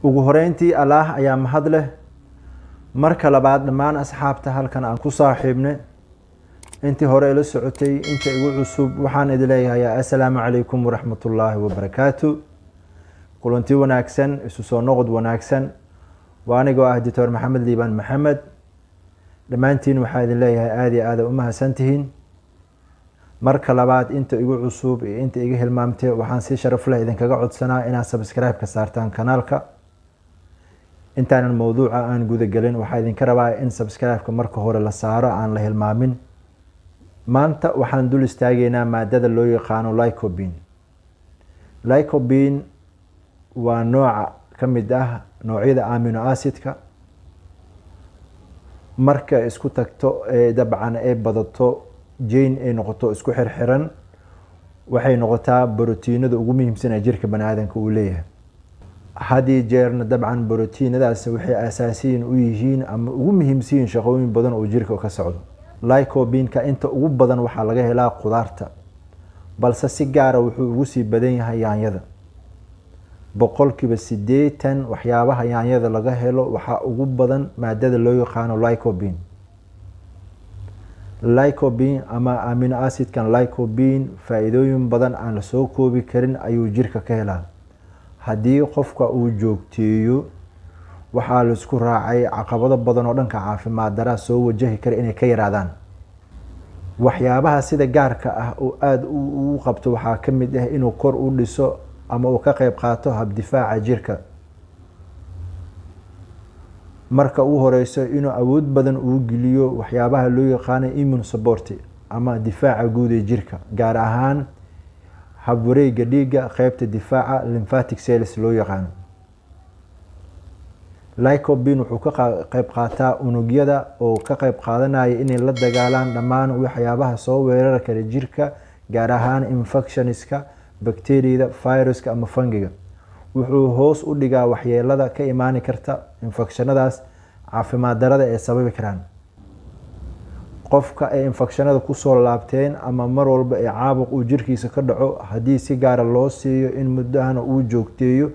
Ugu horeyntii, Allaah ayaa mahad leh. Marka labaad, dhammaan asxaabta halkan aan ku saaxiibne, intii hore ila socotay, inta igu cusub, waxaan idin leeyahay assalaamu calaykum waraxmatullaahi wabarakaatu. Kulanti wanaagsan, isu soo noqod wanaagsan. Waa anigoo ah Doctor Maxamed Liibaan Maxamed. Dhammaantiin waxaa idin leeyahay aada iyo aada u mahadsantihiin. Marka labaad, inta igu cusub iyo inta iga hilmaamtay, waxaan si sharaf leh idinkaga codsanaa inaad subscribe-ka saartaan kanaalka. Intaanan mowduuca aan gudagelin, waxaa idinka rabaa in subscribe-ka marka hore la saaro, aan la hilmaamin. Maanta waxaan dul istaagaynaa maadada loo yaqaano lycopene. Lycopene waa nooca ka mid ah noocyada amino acidka. Marka isku tagto ee dabcan ay badato, chain ay noqoto, isku xirxiran, waxay noqotaa borotiinada ugu muhiimsan ee jirka bani aadamka uu leeyahay. Had iyo jeerna dabcan borotiinadaas waxay asaasiyin u yihiin ama ugu muhiimsiyiin shaqooyin badan oo jirka ka socdo. Lycopene-ka inta ugu badan waxaa laga helaa khudaarta, balse si gaara wuxuu ugu sii badan yahay yaanyada. 80% waxyaabaha yaanyada laga helo waxaa ugu badan maadada loo yaqaano lycopene. Lycopene ama amino acidkan lycopene faa-iidooyin badan aan lasoo koobi karin ayuu jirka ka helaa. Haddii qofka uu joogteeyo, waxaa laisku raacay caqabado badan oo dhanka caafimaad daraa soo wajahi kara inay ka yaraadaan. Waxyaabaha sida gaarka ah oo aada ugu qabto waxaa ka mid ah inuu kor u dhiso ama uu ka qeyb qaato habdifaaca jirka. Marka ugu horeyso, inuu awood badan uu geliyo waxyaabaha loo yaqaano immune support ama difaaca guud ee jirka, gaar ahaan habwareega dhiigga, qeybta difaaca lymphatic cells loo yaqaano. Lycopene wuxuu ka qeyb qaataa unugyada oo ka qeyb qaadanaya inay la dagaalaan dhammaan waxyaabaha soo weerari kara jirka, gaar ahaan infectionska, bacteriyada, viruska ama fungiga. Wuxuu hoos u dhigaa waxyeelada ka imaani karta infectionadaas, caafimaad darada ay sababi karaan. Qofka ay infectionada kusoo laabteen ama mar walba ee caabuq uu jirkiisa ka dhaco, haddii si gaara loo siiyo in muddahana uu joogteeyo,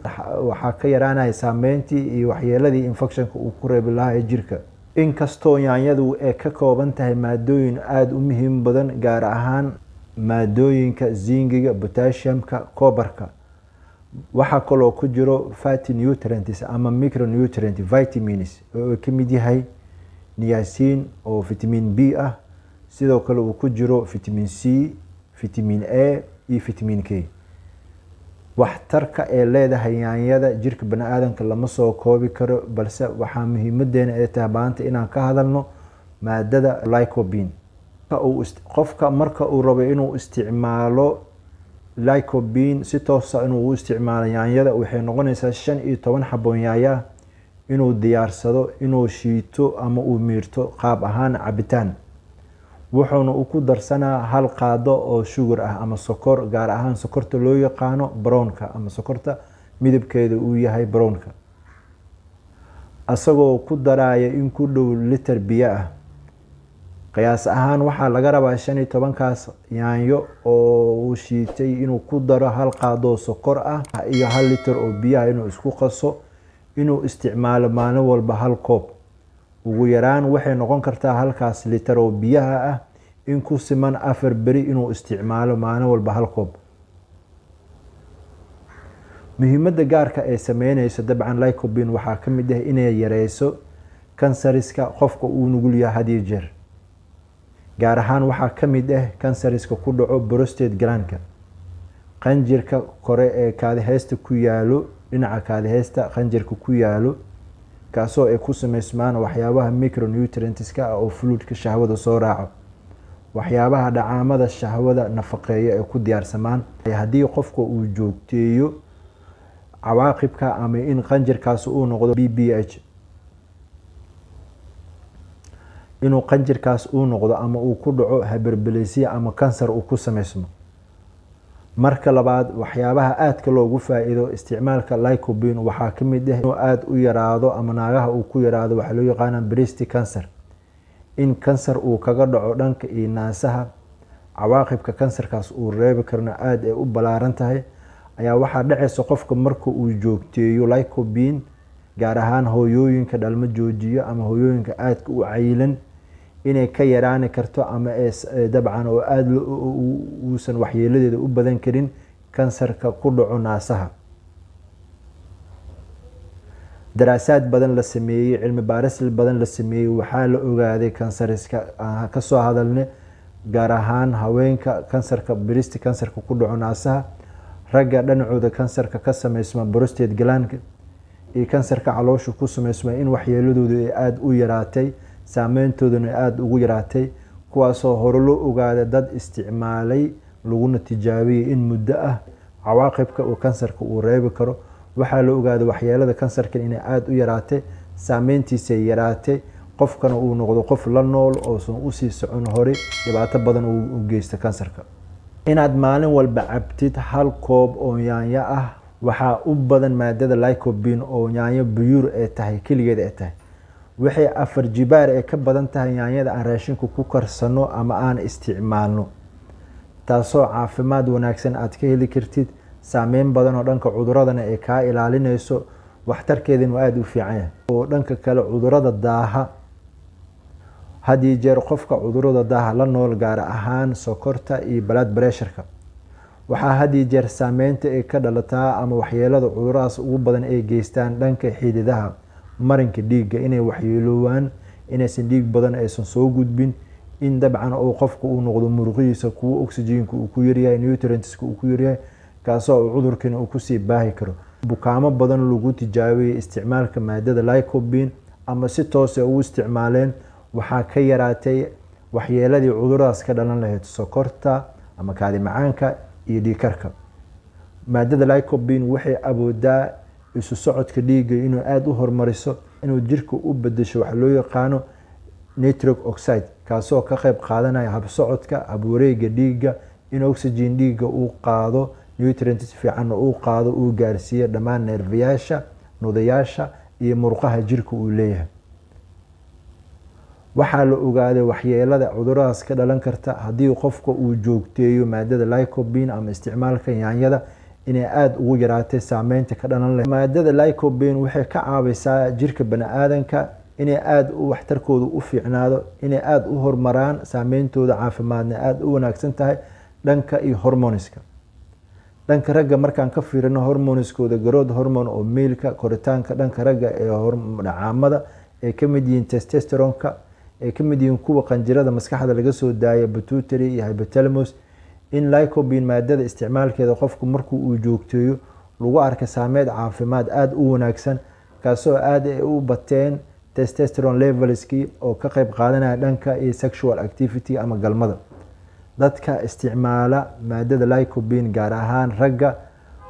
waxaa ka yaraanaya saameyntii iyo waxyeeladii infectionka uu ku reebi lahaa ee jirka. Inkastoo yaanyadu ay ka kooban tahay maadooyin aada u muhiim badan, gaar ahaan maadooyinka zingiga, potassiumka, copperka, waxaa kaloo ku jiro fatty nutrients ama micronutrient vitamins oo ka mid yahay niacin oo vitamin B ah, sidoo kale uu ku jiro vitamin C, vitamin A iyo vitamin K. Waxtarka ee leedahay yaanyada jirka bani aadamka lama soo koobi karo, balse waxaa muhiimadeena ay tahay maanta inaan ka hadalno maadada lycopene. Qofka marka uu rabo inuu isticmaalo lycopene si toosa inuu u isticmaalo yaanyada, waxay noqonaysaa 15 xaboon yaanya inuu diyaarsado, inuu shiito ama uu miirto qaab ahaan cabitaan. Wuxuuna u ku darsanaa hal qaado oo sugar ah ama sokor, gaar ahaan sokorta loo yaqaano brownka ama sokorta midabkeeda uu yahay brownka, isagoo ku daraya in ku dhow liter biyo ah. Qiyaas ahaan waxaa laga rabaa 15-kaas yaanyo oo uu shiitay inuu ku daro hal qaadoo sokor ah iyo 1 liter oo biyaha, inuu isku qaso, inuu isticmaalo maalin walba hal koob ugu yaraan. Waxay noqon kartaa halkaas liter oo biyaha ah in ku siman 4 beri inuu isticmaalo maalin walba hal koob. Muhiimadda gaarka ee sameyneyso dabcan lycopene waxaa ka mid ah inay yareyso kansariska qofka uu nugul yahay had iyo jeer. Gaar ahaan waxaa ka mid ah kansariska ku dhaco prostate glandka, qanjirka kore ee kaadiheysta ku yaalo, dhinaca kaadiheysta qanjirka ku yaalo, kaasoo ay ku sameysmaan waxyaabaha micronutrientska ah oo fluidka shahwada soo raaco, waxyaabaha dhacaamada shahwada nafaqeeya ay ku diyaarsamaan. Haddii qofka uu joogteeyo, cawaaqibka ama in qanjirkaas uu noqdo BPH, inuu qanjirkaas uu noqdo ama uu ku dhaco hyperplasia ama kansar uu ku sameysmo. Marka labaad, waxyaabaha aadka loogu faa-iido isticmaalka lycopene waxaa ka mid ah inuu aada u yaraado ama naagaha uu ku yaraado waxaa loo yaqaana breast cancer, in kansar uu kaga dhaco dhanka iyo naasaha. Cawaaqibka kansarkaas uu reebi karno aada ay u ballaaran tahay ayaa waxaa dhacaysa qofka marka uu joogteeyo lycopene. gaar ahaan hooyooyinka dhalmo joojiyo ama hooyooyinka aadka u cayilan, inay ka yaraani karto ama dabcan oo aada uusan waxyeeladeeda u badan karin kansarka ku dhaco naasaha. Daraasaad badan la sameeyey, cilmi baaris badan la sameeyey, waxaa la ogaaday kansariska aan kasoo hadalnay, gaar ahaan haweenka kansarka breast kansarka ku dhaco naasaha, ragga dhanacooda kansarka ka sameysma prostate gland iyo kansarka caloosha ku sameysma, in waxyeeladoodu ay aada u yaraatay, saameyntooduna aada ugu yaraatay, kuwaasoo hore loo ogaaday dad isticmaalay laguna tijaabiyey in muddo ah cawaaqibka uu kansarka uu reebi karo. Waxaa la ogaaday waxyeelada kansarka inay aada u yaraatay, saameyntiisay yaraatay, qofkana uu noqdo qof la nool oosan usii socon hore dhibaato badan u geysta kansarka. Inaad maalin walba cabtid hal koob oo yaanyo ah, waxaa u badan maadada lycopene oo yaanyo pure ee tahay keligeed ay tahay, waxay 4 jibaar ee ka badan tahay yaanyada aan raashinku ku karsano ama aan isticmaalno, taasoo caafimaad wanaagsan aad ka heli kartid, saameyn badan oo dhanka cuduradana ay kaa ilaalinayso, waxtarkeedana uu aada u fiican yahay. Oo dhanka kale cudurada daaha, had iyo jeer qofka cudurada daaha la nool, gaar ahaan sokorta iyo blood pressure-ka, waxaa had iyo jeer saameynta ay ka dhalataa ama waxyeelada cuduradaas ugu badan ay geystaan dhanka xididaha marinka dhiigga, inay waxyeeloowaan, inaysan dhiig badan aysan soo gudbin, in dabcan uu qofku uu noqdo muruqihiisa kuwo oxygenka uu ku yaryahay, nutrientska uu ku yaryahay, kaasoo uu cudurkiina uu kusii baahi karo. Bukaamo badan lagu tijaabiyey isticmaalka maadada lycopene ama si toos ah ugu isticmaaleen, waxaa ka yaraatay waxyeeladii cuduradaas ka dhalan lahayd, sokorta ama kaadi macaanka iyo dhiigkarka. Maadada lycopene waxay awoodaa isu socodka dhiigga inuu aada u horumariso, inuu jirka u bedesho waxa loo yaqaano nitric oxide, kaasoo ka qayb qaadanaya habsocodka habwareega dhiigga, in oxygen dhiigga uu qaado, nutrients fiicanna uu qaado, uu gaarsiiyo dhammaan neerfayaasha, nudayaasha iyo murqaha jirka uu leeyahay. Waxaa la ogaaday waxyeelada cuduradaas ka dhalan karta haddii qofka uu joogteeyo maadada lycopene ama isticmaalka yaanyada inay aada ugu yaraatay saameynta ka dhalan leh. Maadada lycopene waxay ka caawisaa jirka bani-aadanka inay aada u waxtarkooda u fiicnaado, inay aada u horumaraan, saameyntooda caafimaadna aada u wanaagsan tahay dhanka iyo hormoniska. Dhanka ragga markaan ka fiirino hormoniskooda, growth hormone oo male-ka, koritaanka dhanka ragga ee dhacaamada ay ka mid yihiin testosteronka, ay ka mid yihiin kuwa qanjirada maskaxda laga soo daaya pituitary iyo hypothalamus, in lycopene maadada isticmaalkeeda qofku markuu uu joogteeyo lagu arkay saameyn caafimaad aada u wanaagsan, kaasoo aada ay u bateen testosterone levelskii oo ka qayb qaadanaya dhanka iyo sexual activity ama galmada. Dadka isticmaala maadada lycopene, gaar ahaan ragga,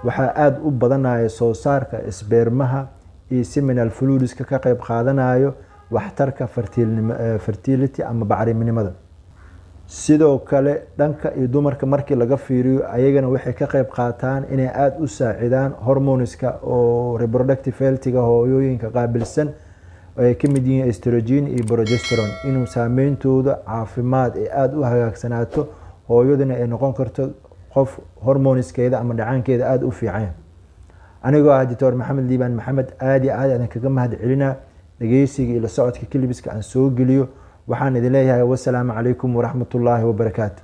waxaa aada u badanaya soo saarka spermaha iyo seminal fluidska ka qayb qaadanayo waxtarka fertility ama bacriminimada. Sidoo kale dhanka iyo dumarka markii laga fiiriyo, ayagana waxay ka qayb qaataan inay aada u saacidaan hormoniska oo reproductive healthiga hooyooyinka qaabilsan, ay ka mid yihiin estrogen iyo progesterone, inuu saameyntooda caafimaad ay aada u hagaagsanaato, hooyaduna ay noqon karto qof hormoniskeeda ama dhacaankeeda aada u fiican. Anigoo ah Doctor Maxamed Liibaan Maxamed, aada iyo aad idin kaga mahad celinaa dhegeysiga iyo la socodka clipska aan soo geliyo. Waxaan idin leeyahay wasalaamu calaykum waraxmatullaahi wabarakaatu.